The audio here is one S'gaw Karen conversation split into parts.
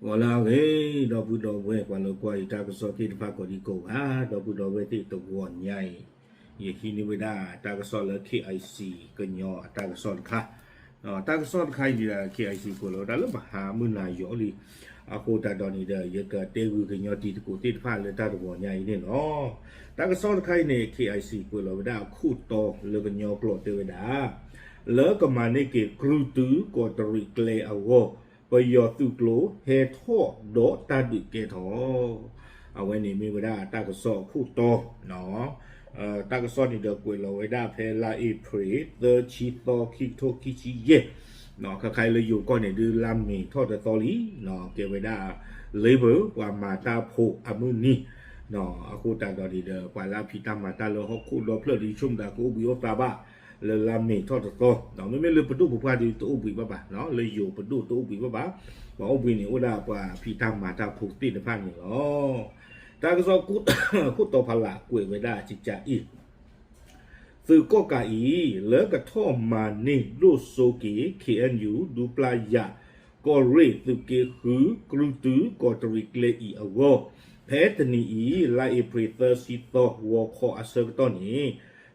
ဂီၤလၢအဂ့ၤ ဒီပုၢ်ဒီဝဲၢ် ပှၤလၢကွၢ်ယတၢ်ကစီၣ်သ့ၣ်တဖၣ်ကိးဒံကိးဂၤ, ဒီပုၢ်ဒီဝဲၢ်သ့ၣ်တဂီၤညါအံၤ, ယဟံးန့ၢ်ဝဲဒၣ်တၢ်ကစီၣ်လၢ K I C ကညီအတၢ်ကစီၣ်တခါ, တၢ်ကစီၣ်တခါအံၤန့ၣ်ဒီး K I C ကွဲးလီၤဝဲဒၣ်လၢမဟါမုၢ်နၤယီၤလံ, အဃိသတးဒီးန့ၣ်ဒီး ယကတဲဂုာ်ကညီတံၤသကိးသ့ၣ်တဖၣ်လၢတၢ်တဂီၤညါအံၤန့ၣ်လီၤ. တၢ်ကစီၣ်တခါအံၤန့ၣ် K I C ကွဲးလီၤဝဲဒၣ်အခိၣ်တီလၢကညီကျိာ်တဲဝဲဒၣ် လၢကမၤန့ၢ်က့ၤကြုးတုၤကီးတရံးကျဲအဂီၢ်, ပယီၤသုးကျိၤဟဲထီၣ်ဒီးတၢ်ဒုးကဲထီၣ်, အဝဲန့ၣ်မ့ၢ်ဝဲဒၣ်တၢ်ကစီၣ်အခိၣ်တီ, တၢ်ကစီၣ်န့ၣ်ဒီးကွဲးလီၤဝဲဒၣ်ဖဲလါအ့ဖြ့ၣ် သၢ ဆံသီ ခံကထိခံဆံယဲၢ်, ခါခါအံၤလၢယိၤကီၢ်န့ၣ်ဒုးလါမ့ၤထီၣ်တသီလံ, ကဲဝဲဒၣ် Labor ပှၤမၤတၢ်ဖိအမုၢ်နံၤ, အဃိသတးဒီးန့ၣ်ဒီး ပှၤလၢအဖံးတၢ်မၤတၢ်လၢဟီၣ်ခိၣ်ဒီဖျၢၣ်ဒီး ယဆိကမိၣ်သးကအိၣ်ဘှံးအိၣ်သါဘၣ် လၢလါမ့ၤထီၣ်တသီ, မ့မ့ၢ်လၢပဒိၣ်ပပှၢ်ဒီးတအိၣ်ဘှံးဘၣ်ဘၣ်, လၢယိၤပဒိၣ်တအိၣ်ဘှံးဘၣ်ဘၣ်, ပှၤအိၣ်ဘှံးန့ၣ်အိၣ်ဒၣ်ပှၤဖံးတၢ်မၤတၢ်ဖိသ့ၣ်တဖၣ်န့ၣ်လီၤ. တၢ်ကစီၣ်ခိၣ်တီဖးလၢ်ကွဲးဝဲဒၣ်ကကးအံၤ သုးကီၣ်ကးအံၤ လၢကထီၣ်မၤန့ၢ်ဒိၣ်စိက့ၤ K N U ဒူပျၢ်ယၤ ကီၢ်ရ့ၣ်သုးက့ဃု ကြုးတုၤကီးတရံးကျဲအံၤအဂီၢ်, ဖဲတနံၤအံၤ လါအ့ဖြ့ၣ် သၢ ဆံသီ ဂီၤခီအဆၢကတီၢ်န့ၣ်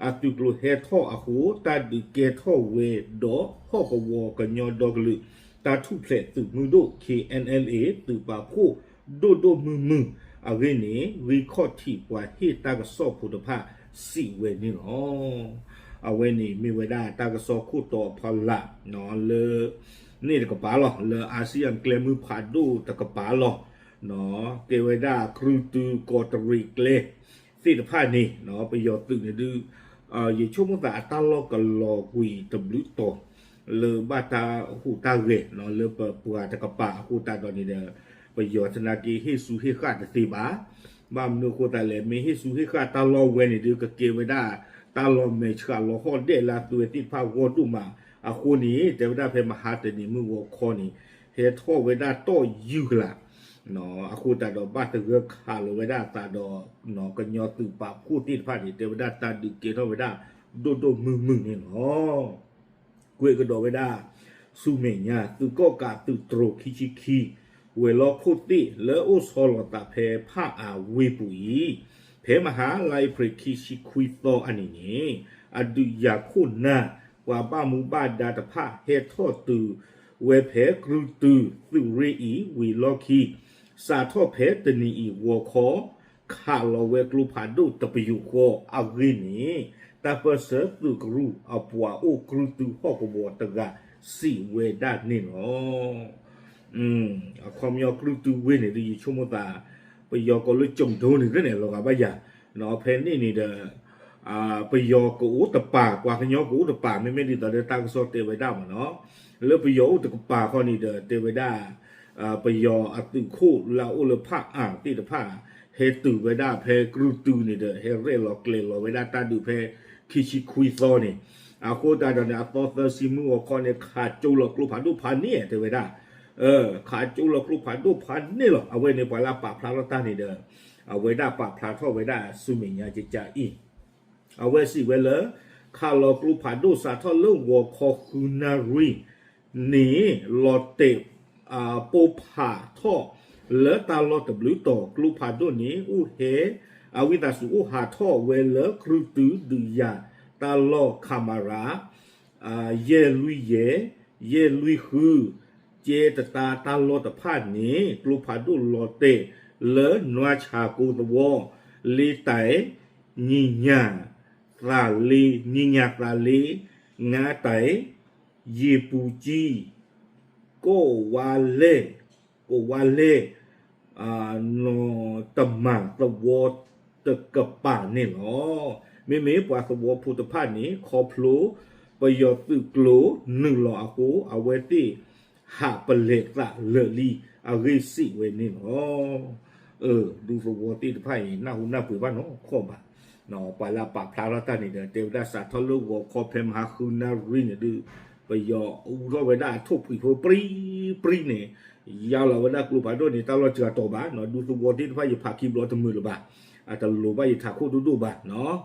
အသုးကျိၤဟဲထီၣ်အဃိ တၢ်ဒုးကဲထီၣ်ဝဲဒီးဟီၣ်ကဝီၤကညီဒီကလုာ်တၢ်ထူၣ်ဖျဲးသုးမုၢ်ဒိၣ် K N L A သုးပာ်ဖှိၣ်ဒိၣ်ဒိၣ်မုၢ်မုၢ်အဂ့ၢ်န့ၣ် ဂံၢ်ခီၣ်ထံးပှၤဟ့ၣ်တၢ်ကစီၣ်ဖိတဖၣ်စံးဝဲန့ၣ်လီၤ. အဝဲန့ၣ်မ့ၢ်ဝဲဒၣ်တၢ်ကစီၣ်ခိၣ်တီဖးလၢ် လၢ န့ၣ်တကပၤလီၤ လၢ ASEAN ကျဲမုၢ်ဖးဒိၣ်တကပၤလီၤ. ကဲဝဲဒၣ်ကြုးတုၤကီးတရံးကျဲသ့ၣ်တဖၣ်န့ၣ် ပယီၤသုးန့ၣ်ဒုး ယဆိကမိၣ်သးအတၢ်လီၢ်ကလီၤကွံာ်တဘျုးတီၤ လၢဘၣ်တၢ်ဟူးတၢ်ဂဲၤ လၢပပှၤတကပၤအဃိသတးဒီးန့ၣ်ဒီး ပယီၤသနာ်က့ဟ့ၣ်ဆူၣ်ဟ့ၣ်ဃၣ်တသ့ဘၣ်. ဘၣ်မနုၤအဃိသတးလဲၣ် မ့ၢ်ဟ့ၣ်ဆူၣ်ဟ့ၣ်ဃၣ်တၢ်လီၢ်ဝဲန့ၣ်ဒုး ကကဲဝဲဒၣ် တၢ်လီၢ်မဲာ်ဆှးလီၤဟီၣ်ဒဲးလၢအသုးဝဲသ့ၣ်တဖၣ်ဂီၢ်ဒိၣ်မးအဃိန့ၣ် တဲဝဲဒၣ်ဖဲမဟါတနံၤမုၢ်ဂီၤခီန့ၣ် ဟဲထီၣ်ဝဲဒၣ်တီၢ်ယုၢ်ကလာ် အဃိသတးဒီးဘၣ်သဂၢၢ်ခးလီၤဝဲဒၣ်အသးဒီး ကညီသုးပာ်ဖှိၣ်သ့ၣ်တဖၣ်န့ၣ် တဲဝဲဒၣ်တၢ်ဒုးကဲထီၣ်ဝဲဒၣ်ဒိၣ်ဒိၣ်မုၢ်မုၢ်န့ၣ်လီၤ. ကွဲးကဒီးဝဲဒၣ် ဆူမဲာ်ညါ သုးကီၣ်ကးသုးတြိၤခံဆံခံ ဝဲၤလီၢ်ခိၣ်သ့ၣ်လၢအိၣ်ဆီလီၤသးဖဲဖၣ်အၣ်ဝ့ၢ်ပူၤအံၤ ဖဲမဟါလါအ့ဖြ့ၣ်ခံဆံခွံသီအနံၤန့ၣ် အဒုးယၤခိၣ်နၢ် ပှၤဘၣ်မူဘၣ်ဒါတဖၣ်ဟဲထီၣ်တုၤဝဲဖဲကြုးတုၤသုးရ့ၣ်အံၤဝံၤလီၢ်ခံ စးထီၣ်ဖဲတနံၤအံၤဂီၤခီ ခးလီၤဝဲကျိဖးဒိၣ်တပယူာ်ဃီအဂ့ၢ်န့ၣ် တၢ်ပၢၢ်ဆၢသုးကရူၢ်အပှၤအိၣ်ကြုးတုၤဟီၣ်ကဝီၤတဂၤစံးဝဲဒၣ်န့ၣ်လီၤ. အခီပညီကြုးတုၤဝ့ၢ်န့ၣ်ဒီး ယဆိကမိၣ်သး ပယီၤကိးလၢကၠိဒိန့ၣ်သ့ၣ်န့ၣ် လီၤဂာ်ဘၣ်ယၤ, ဖဲန့ၣ်န့ၣ်ဒီး ပယီၤကအိၣ်တပၤ ပှၤကညီကအိၣ်တပၤ မ့မ့ၢ်ဒ်သိးလၢတၢ်ကစီၣ်တဲဝဲဒၣ်မ့ၢ်နီၤ, လၢပယီၤအိၣ်တကပၤခီန့ၣ်ဒီး တဲဝဲဒၣ် ပယီၤအသုးခိၣ်လၢအအိၣ်လၢဖၣ်အၣ်သ့ၣ်တဖၣ် ဟဲတုၤဝဲဒၣ်ဖဲကြုးတုၤန့ၣ်ဒီး ဟဲရဲၣ်လီၤကျဲၤလီၤဝဲဒၣ်တၢ်ဒုးဖဲခံဆံခွံသီန့ၣ်, အဃိသတးဒီးန့ၣ် အသီသၢဆံမုၢ်ဂီၤခီန့ၣ် ခးကၠိလီၤကျိဖးဒိၣ်ဖးန့ၣ်တဲဝဲဒၣ် ခးကၠိလီၤကျိဖးဒိၣ်ဖးန့ၣ်လီၤ. အဝဲန့ၣ်ပှၤလၢပာ်ဖျါထီၣ်တၢ်န့ၣ်ဒီး အဝဲဒၣ်ပာ်ဖျါထီၣ်ဝဲဒၣ်ဆူမဲာ်ညါကကးအံၤ အဝဲစံးဝဲလၢ ခးလီၤကျိဖးဒိၣ်စးထီၣ်လၢဂီၤခီဃုနၣ်ရံၣ်န့ၣ် လီၤတဲာ် ပိၢ်ဖးထီၣ်လၢတၢ်လီၢ်တဘျုးတီၤ ကျိဖးဒိၣ်န့ၣ် အိၣ်ဟဲ အဝံသးစူၤအိၣ်ဟးထီၣ်ဝဲလၢကြုးတုၤဒုးယၤတၢ်လီၢ် ခမရ ယဲၢ်လွံၢ်ယဲၢ် ယဲၢ်လွံၢ်ဃု ကဲတတါတၢ်လီၢ်တဖၣ်န့ၣ် ကျိဖးဒိၣ်လီၤတဲာ်လၢနွါဆးကိသဝီ လ့တၢ် ညံၣ်ညၣ်သးလ့ ညံၣ်ညၣ်သးလ့ ငါးတိုင် ယ့ၣ်ပူၤကၠံ ကိးဝါလဲၢ် ကိးဝါလဲၢ် နီၢ်တမၤသဝီတကပၤန့ၣ်လီၤ. မ့မ့ၢ်ပှၤသဝီဖိတဖၣ်န့ၣ် ခီဖျိပယီၤသုးကျိၤနုာ်လီၤအဃိ အဝဲသ့ၣ်ဟးပလဲးသးလၢာ်လံအဂ့ၢ်စံးဝဲန့ၣ်လီၤ. ဒူသဝီသ့ၣ်တဖၣ်အံၤ နၢ်ဟူနၢ်ပှ့ၤဘၣ်နီၢ်ခီဘၣ် ပှၤလၢအပာ်ဖျါထီၣ်တၢ်န့ၣ်ဒီး တဲဝဲဒၣ်စးထီၣ်လၢဂီၤခီဖဲမဟါဃုနၣ်ရံၣ်န့ၣ်ဒုး ပယီၤအူထီၣ်ဝဲဒၣ်အထိၣ်ဖှံးဖိပြံပြံန့ၣ် ယါလီၤဝဲဒၣ်ကျိဖးဒိၣ်န့ၣ် တၢ်လီၢ်စှၤတီၤဘၣ်နီၢ် ဒူသဝီသ့ၣ်တဖၣ်ယဖးခံဘျီတမုာ်လၢၤဘၣ် အတလိၤဘၣ်ယထးခိၣ်ဒိၣ်ဒိၣ်ဘၣ်နီၢ်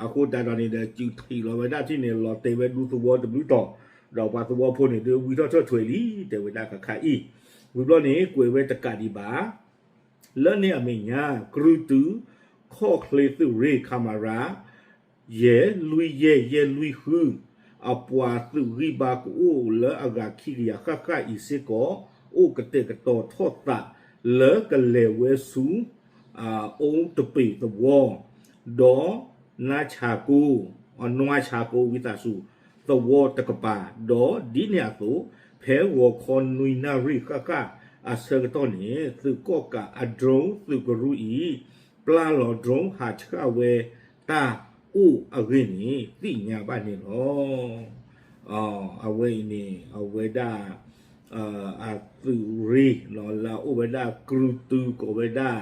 အဃိသတးဒီးန့ၣ်ဒီး စုထံၣ်လီၤဝဲဒၣ်ထံၣ်န့ၣ် လီၤတဲာ်ဝဲဒူသဝီတဘျုးတီၤ ဒီးပှၤသဝီဖိန့ၣ်ဒုး ဝံထီၣ်ထၢၣ်ထွဲးလံ တဲဝဲဒၣ်ကခါအံၤ ဝံၤဘျီန့ၣ် ကွဲးဝဲတကးဒံးဘၣ် လၢန့ၣ်အမဲာ်ညါ ကြုးတု ခီၣ်ချ့သုးရ့ၣ် ခမရ ယဲၢ်လွံၢ်ယဲၢ် ယဲၢ်လွံၢ်ဃု အပှၤသုးဂံၢ်ဘါကအိၣ်လၢအဂၤခံကယၤဃၣ်ဃၣ်အံၤစ့ၢ်ကီး အိၣ်ကတဲာ်ကတီၤထီၣ်သး လၢကလဲၤဝဲဆူ အိတပ့ၤသဝီ ဒီးနွါဆၣ်ကိ နွါဆၣ်ကိ ဝံသးစူၤ သဝီတကပၤ ဒီးဒ်န့ၣ်အသိး ဖဲဂီၤခီနွံနၣ်ရံၣ်ဃၣ်ဃၣ်အဆၢကတီၢ်န့ၣ် သုးကီၣ်ကးအ drone သုးကရူၢ်အံၤ ပျၢ်လီၤ drone ဟးဆှၣ်ဝဲတၢ်အိၣ်အဂ့ၢ်န့ၣ် သ့ၣ်ညါဘၣ်န့ၣ်လီၤ. အဝဲအံၤန့ၣ် အဝဲဒၣ် အသုးရ့ၣ် လၢအအိၣ်ဝဲဒၣ်ကြုးတုကိးဝဲဒၣ်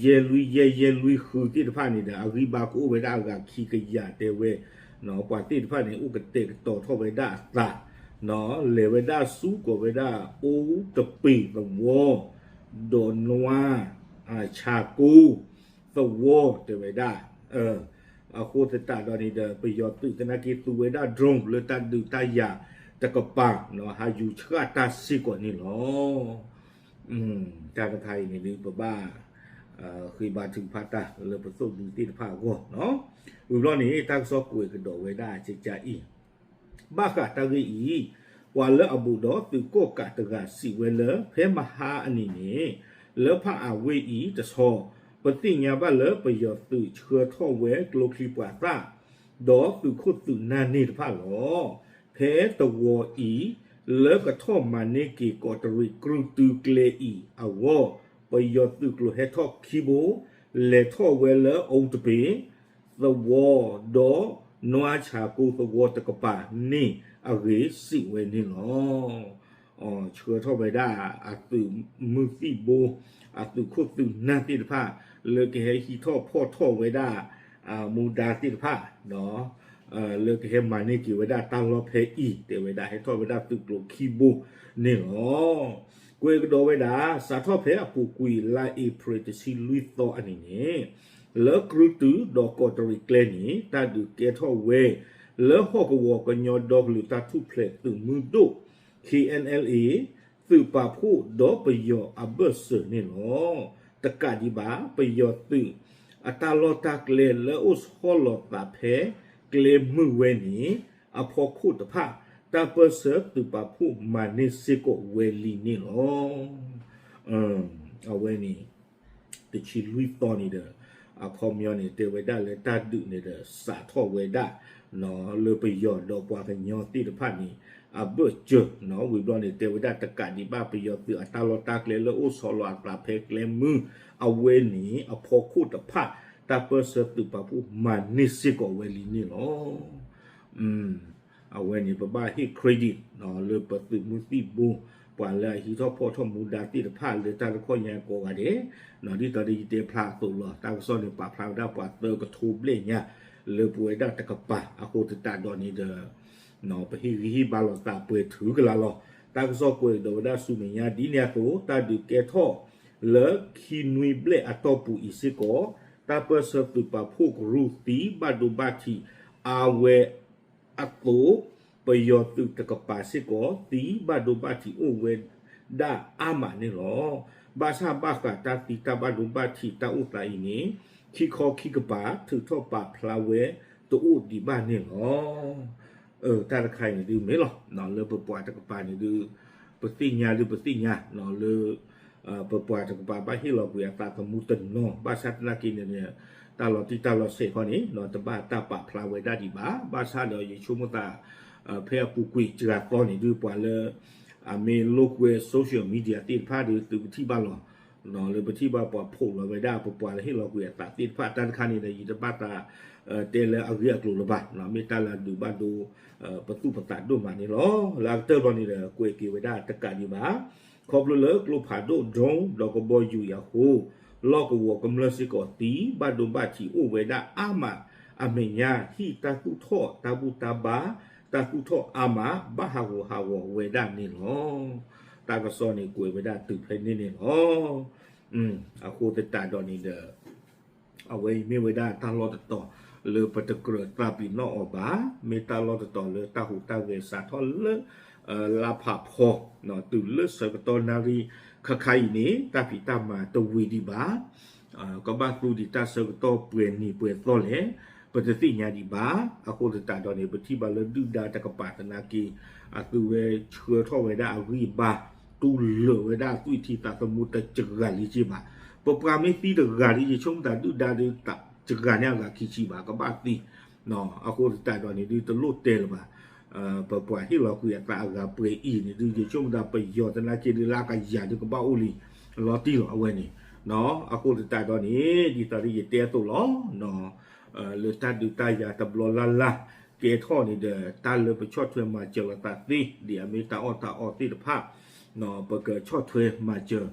ယဲၢ်လွံၢ်ယဲၢ် ယဲၢ်လွံၢ်ဃုသ့ၣ်တဖၣ်န့ၣ်ဒီး အဂံၢ်ဘါကအိၣ်ဝဲဒၣ်အဂၤခံကယၤတဲဝဲ ပှၤသ့ၣ်တဖၣ်န့ၣ် အိၣ်ကတဲာ်ကတီၤထီၣ်ဝဲဒၣ်အသး လဲၤဝဲဒၣ်ဆူကိးဝဲဒၣ်အိတပ့ၤသဝီ ဒီးနွါ ဆၣ်ကိ သဝီတဲဝဲဒၣ် အဃိသတးဒီးန့ၣ်ဒီး ပယီၤသုးသနာ်က့ သူဝဲဒၣ် drone လၢတၢ်ဒုးတၢ်ယၤတကပၤ ဟးယူၤဆှၣ်တၢ်စ့ၢ်ကီးန့ၣ်လီၤ. တၢ်တခါအံၤန့ၣ်ဒုး ပဘၣ် ဃ့ဘါထုကဖၣ်တၢ်လၢပသိၣ်ဒူသ့ၣ်တဖၣ်အဂီၢ် ဝံၤဘျီန့ၣ် တၢ်ကစီၣ်ကွဲးကဒီးဝဲဒၣ်ကကအံၤ ဘၣ်ဃးတၢ်ဂ့ၢ်အံၤ ပှၤလၢအဘူးဒီးသုးကီၣ်ကးတဂၤစံးဝဲလၢ ဖဲမဟါအနံၤန့ၣ် လၢဖးအါဝ့ၢ်အံၤတဆီ ပသ့ၣ်ညါဘၣ်လၢပယီၤသုးဆှၢထီၣ်ဝဲကျိချံပှၤသၣ် ဒီးသုးခိၣ်သုးနၢ်န့ၣ်တဖၣ်လီၤ. ဖဲတဝီၤအံၤ လၢကထီၣ်မၤန့ၢ်က့ၤကီးတရံးကြုးတုကျဲအံၤအဂီၢ် ပယီၤသုးကျိၤဟဲထီၣ်ခံဘိ လဲၤထီၣ်ဝဲလၢအိတပ့ၤ သဝီ ဒီးနွါဆၣ်ကိသဝီတကပၤန့ၣ်အဂ့ၢ်စံးဝဲန့ၣ်လီၤ. ဆှၢထီၣ်ဝဲဒၣ်အသုးမုၢ်သံၣ်ဘိ အသုးခိၣ်သုးနၢ်သ့ၣ်တဖၣ် လၢကဟဲဟံးထီၣ်ဖီၣ်ထီၣ်ဝဲဒၣ် မူဒါသ့ၣ်တဖၣ် လၢကဟဲမၤန့ၢ်က့ၤဝဲဒၣ်တၢ်လီၢ်ဖဲအံၤ တဲဝဲဒၣ် ဟဲထီၣ်ဝဲဒၣ်သုးကျိၤခံဘိန့ၣ်လီၤ. ကွဲးကဒီးဝဲဒၣ် စးထီၣ်ဖဲအပူၤကွံာ်လါအ့ဖြ့ၣ်တဆံလွံၢ်သီအနံၤန့ၣ် လၢကြုးတုဒီးကီးတရံးကျဲန့ၣ် တၢ်ဒုးကဲထီၣ်ဝဲ လၢဟီၣ်ကဝီၤကညီဒီကလုာ်တၢ်ထူၣ်ဖျဲးသုးမုၢ်ဒိၣ် ခ့ၣ်အဲၣ်အဲၣ်လ်အ့ သုးပာ်ဖှိၣ်ဒီးပယီၤအဘၢၣ်စၢၤန့ၣ်လီၤ. တကးဒံးဘၣ် ပယီၤသုးအတၢ်လီၢ်တၢ်ကျဲလၢအိၣ်ဆီလီၤသးဖဲကျဲမုၢ်ဝဲန့ၣ် အဖီခိၣ်တဖၣ် တၢ်ပၢၢ်ဆၢသုးပာ်ဖှိၣ်မၤန့ၢ်စ့ၢ်ကီးဝဲလံန့ၣ်လီၤ. အဝဲန့ၣ် တဆံလွံၢ်သီန့ၣ်ဒီး အခီပညီန့ၣ် တဲဝဲဒၣ်လၢတၢ်ဒုးန့ၣ်ဒီး စးထီၣ်ဝဲဒၣ် လၢပယီၤဒီးပှၤကညီသ့ၣ်တဖၣ်န့ၣ် အဘၢၣ်စၢၤ ဝံၤဘျီန့ၣ် တဲဝဲဒၣ်တကးဒံးဘၣ်ပယီၤသုးအတၢ်လီၢ်တၢ်ကျဲလၢအိၣ်ဆီလီၤအသးဖဲကျဲမုၢ် အဝဲန့ၣ် အဖီခိၣ်တဖၣ် တၢ်ပၢၢ်ဆၢသုးပာ်ဖှိၣ်မၤန့ၢ်စ့ၢ်ကီးဝဲလံန့ၣ်လီၤ. အဝဲန့ၣ် ပဘၣ်ဟ့ၣ် credit လၢပသုးမုၢ်သံၣ်ဘိ ပှၤလၢအဟံးထီၣ်ဖီၣ်ထီၣ်မူဒါသ့ၣ်တဖၣ်လၢတၢ်တခီညါကိးဂၤဒဲး ဒ်သိးဒီးယတဲဖျါအသိးလီၤ တၢ်ကစီၣ်န့ၣ် ပာ်ဖျါဝဲဒၣ်ပှၤသၢကထိဘျဲၣ်ညါ လၢပဝဲဒၣ်တကပၤ အဃိသတးဒီးန့ၣ်ဒီး ပဟ့ၣ်ဂံၢ်ဟ့ၣ်ဘါလိာ်သးပှဲၤထုကလါလီၤ. တၢ်ကစီၣ်ကွဲးကဒီးဝဲဒၣ်ဆူမဲာ်ညါဒ်န့ၣ်အသိး တၢ်ဒုးကဲထီၣ်လၢခံနွံဘျဲၣ်အတီၢ်ပူၤအံၤစ့ၢ်ကီး တၢ်ပၢၢ်ဆၢသုးပာ်ဖှိၣ်ကရူၢ်သံဘၣ်ဒိဘၣ်ထံးအါဝဲ အသိး ပယီၤသုးတကပၤစ့ၢ်ကီး သံဘၣ်ဒိဘၣ်ထံးအိၣ်ဝဲဒၣ်အါမးန့ၣ်လီၤ. ဘၣ်ဆၣ်ဘၣ်ဃးတၢ်သံတၢ်ဘၣ်ဒိဘၣ်ထံးတၢ်အိၣ်သးအံၤန့ၣ် ခံခီခံကပၤ ထုးထီၣ်ပာ်ဖျါဝဲတအိၣ်ဒံးဘၣ်န့ၣ်လီၤ. တၢ်တခါအံၤန့ၣ်ဒုးမ့ၢ်လီၤ လၢပပှၤတကပၤန့ၣ်ဒုး ပသ့ၣ်ညါဒုးပသ့ၣ်ညါလၢ ပပှၤတကပၤဘၣ်ဟ့ၣ်လီၤကွံာ်အသးသမူတနီၤ ဘၣ်ဆၣ်သနာ်က့န့ၣ် တၢ်လီၤတံၢ်တၢ်လီၤဆဲးခီန့ၣ် တဘၣ်တၢ်ပာ်ဖျါဝဲဒၣ်ဒံးဘၣ် ဘၣ်ဆၣ်ဒီးယဆိကမိၣ်သး ဖဲအပူၤကွံာ်စှၤသီန့ၣ်ဒုး ပှၤလၢ အမ့ၢ်လိာ်ကွဲ social media သ့ၣ်တဖၣ်ဒုး သုကထံၣ်ဘၣ်လီၤ လၢပထံၣ်ဘၣ်ပှၤ post လီၤဝဲဒၣ် ပပှၤလၢဟ့ၣ်လီၤကွံာ်အသးသ့ၣ်တဖၣ် တၢ်တခါန့ၣ်ဒီး ယတဘၣ်သး တဲလၢအဂ့ၢ်အကျိၤလၢၤဘၣ် မ့ၢ်တၢ်လၢအဒုးဘၣ်ဒိ ပသူၣ်ပသးဒိၣ်မးန့ၣ်လီၤ. လၢအကတၢၢ်ဘျီန့ၣ်ဒီး ကွဲးက့ၤဝဲဒၣ်တကးဒံးဘၣ် ခီဖျိလၢကျိဖးဒိၣ် drone ဒီးကဘီယူၤအံၤအဃိ လီၢ်ကဝီၤကမျၢၢ်စ့ၢ်ကီးသံ ဘၣ်ဒိဘၣ်ထံးအိၣ်ဝဲဒၣ်အါမး အမဲာ်ညါဟံၣ်တၢ်သူၣ်ထီၣ်တၢ်ဘူၣ်တၢ်ဘါ တၢ်သူၣ်ထီၣ်အါမး ဘၣ်ဟးဂူာ်ဟးဂီၤဝဲဒၣ်န့ၣ်လီၤ. တၢ်ကစီၣ်န့ၣ်ကွဲးဝဲဒၣ်တုၤဖဲန့ၣ်န့ၣ်လီၤ. အဃိသတးဒီးန့ၣ်ဒီး အဝဲအံၤမ့ၢ်ဝဲဒၣ်တၢ်လီၢ်တတီၤ လၢပတကြၢးသးပ့ၤနီၣ်အီၤဘၣ်, မ့ၢ်တၢ်လီၢ်တတီၤလၢတၢ်ဟူးတၢ်ဂဲၤစးထီၣ်လၢ လါဖးဖီ တုၤလၢဆၢကတီၢ်နၣ်ရံၣ်ခါခါအံၤန့ၣ် တၢ်ဖံးတၢ်မၤတဝံၤဒံးဘၣ်. ကဘၣ်သူဒံးတၢ်ဆၢကတီၢ်ပှဲၤနံၤပှဲၤသီလဲၣ် ပတသ့ၣ်ညါဒံးဘၣ်. အဃိသတးဒီးန့ၣ် ပထံၣ်ဘၣ်လၢဒုၣ်ဒါတကပၤသနာ်က့ အသုဝဲဆှၢထီၣ်ဝဲဒၣ်အဂံၢ်အဘါ တူၢ်လိာ်ဝဲဒၣ်အသွံၣ်ထံသးသမူတစှၤလံက့ဘၣ်. ပပှၤမ့ၢ်သံတဂၤဒီး ယဆိကမိၣ်သးဒုၣ်ဒါဒီးတဂၤန့ၣ်အဂၤခံဆံဘၣ် ကဘၣ်သံ အဃိသတးဒီးန့ၣ်ဒုး တလိၣ်တဲလၢၤဘၣ်. ပပှၤဟ့ၣ်လီၤကွံာ်အသးအဂၤပှဲၤအံၤန့ၣ်ဒုး ယဆိကမိၣ်သးပယီၤသနာ်က့ဒုး လၢအကယၤဒုးကဘၣ်အိၣ်လံလီၤတံၢ်လီၤ အဝဲန့ၣ်. အဃိသတးဒီးန့ၣ် ဒ်သိးဒ်ယတဲအသိးလီၤ လၢတၢ်ဒုးတၢ်ယၤတဘျီလၢ်လၢ် ကဲထီၣ်န့ၣ်ဒီး တၢ်လၢပဆီၣ်ထွဲမၤစၢၤလိာ်သးသ့ ဒ်အမ့ၢ်တၢ်အီၣ်တၢ်အီသ့ၣ်တဖၣ် ပကဆီၣ်ထွဲမၤစၢၤ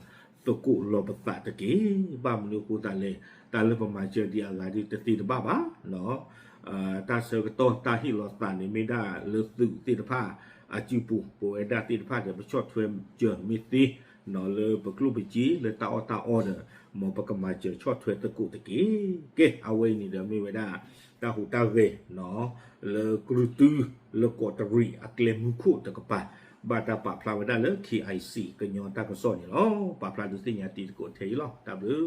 သကိးလီၤပသးတက့ၢ်. ဘၣ်မနုၤအဃိသတးလဲၣ်, တၢ်လၢပမၤစၢၤဒံးအဂၤဒုးတသ့တဘၣ်ဘၣ်. တၢ်ဆၢကတီၢ်တၢ်ဟ့ၣ်လီၤသးန့ၣ် မ့ၢ်ဒၣ်လၢသုးသ့ၣ်တဖၣ်အစုပူၤ ပဝဲဒၣ်သ့ၣ်တဖၣ်ဒီး ပဆီၣ်ထွဲစၢၤမ့ၢ်သ့ လၢပကျိၣ်ပစ့ လၢတၢ်အီၣ်တၢ်အီဒီး မ်ပကမၤစၢၤဆီၣ်ထွဲသကိးတက့ၢ်. ကဲ အဝဲအံၤန့ၣ်ဒီးမ့ၢ်ဝဲဒၣ် တၢ်ဟူးတၢ်ဂဲၤ လၢကရူၢ်တု လၢကီးတရံးအကျဲမုၢ်ခိၣ်တကပၤ ဘၣ်တၢ်ပာ်ဖျါဝဲဒၣ်လၢ KIC ကညီတၢ်ကစီၣ်န့ၣ်လီၤ. ပာ်ဖျါဒုးသ့ၣ်ညါတံၤသကိးထဲအံၤလီၤ. တၢ်ဘျုး